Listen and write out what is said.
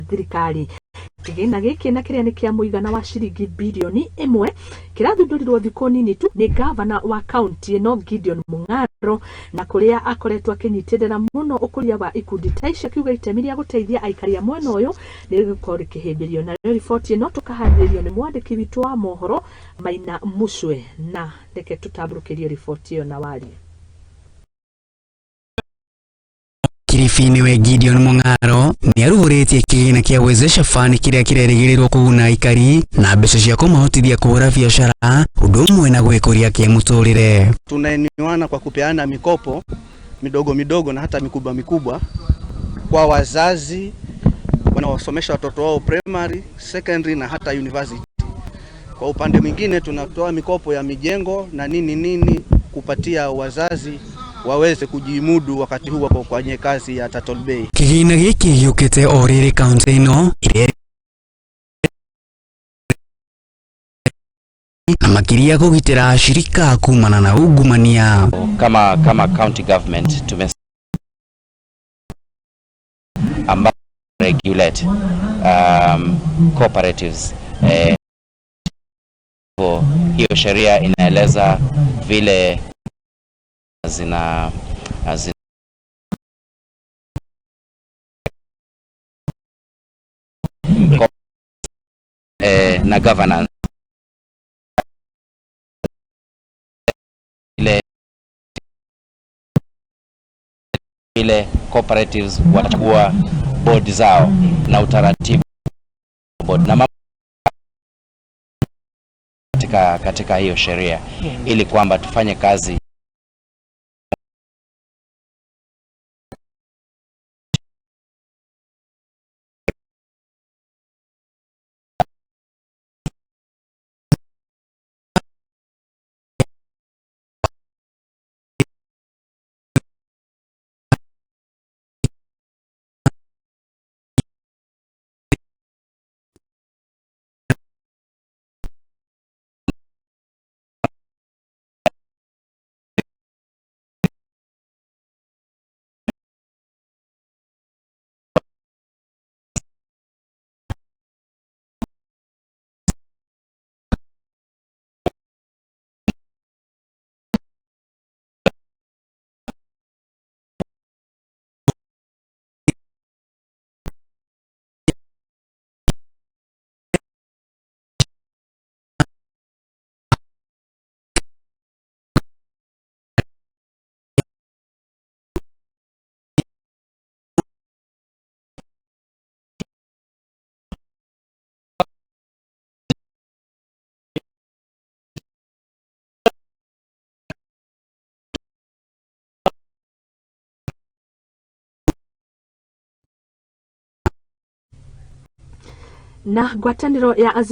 Thirikari. Kĩgĩna gĩkĩ na kĩrĩa nĩ kĩa mũigana wa ciringi birioni 1 kĩrathundũrirwo thikũ nini tu nĩ gavana wa kaunti ĩno Gideon Mung'aro, na kũrĩa akoretwo akĩnyitĩrĩra mũno ũkũria wa ikundi ta ici, akiuga itemi rĩa gũteithia aikari a mwena ũyũ nĩ rĩgũkorwo rĩkĩhĩmbĩrio. Nayo riboti ĩno tũkaharĩrĩrio nĩ mwandĩki witũ wa mohoro Maina Mucwe, na reke tũtambũrũkĩrie riboti ĩyo na warie. Kilifi niwe Gideon Mung'aro nĩaruhũrĩtie kĩgĩna kĩa Wezesha Fund kĩrĩa kĩrerĩgĩrĩrwo kũguna aikari na mbeca cia kũmahotithia kũhũra biacara ũndũ ũmwe na gwĩkũria kĩmũtũrĩre. Tunainuana kwa kupeana mikopo midogo midogo na hata mikubwa mikubwa kwa wazazi wanaosomesha watoto wao primary, secondary na hata university. Kwa upande mwingine tunatoa mikopo ya mijengo na nini nini kupatia wazazi waweze kujimudu wakati huu wako kwenye kazi ya Turtle Bay. Kĩgĩna gĩkĩ gĩũkĩte o rĩrĩ kaunti ĩno ĩrĩa na makĩria kũgitĩra ashirika kumana na ungumania. Kama county government tume ambao regulate cooperatives, hiyo sheria inaeleza vile zina na governance ile cooperatives watachagua board zao na utaratibu board na katika hiyo sheria ili kwamba tufanye kazi. Na ngwatanĩro ya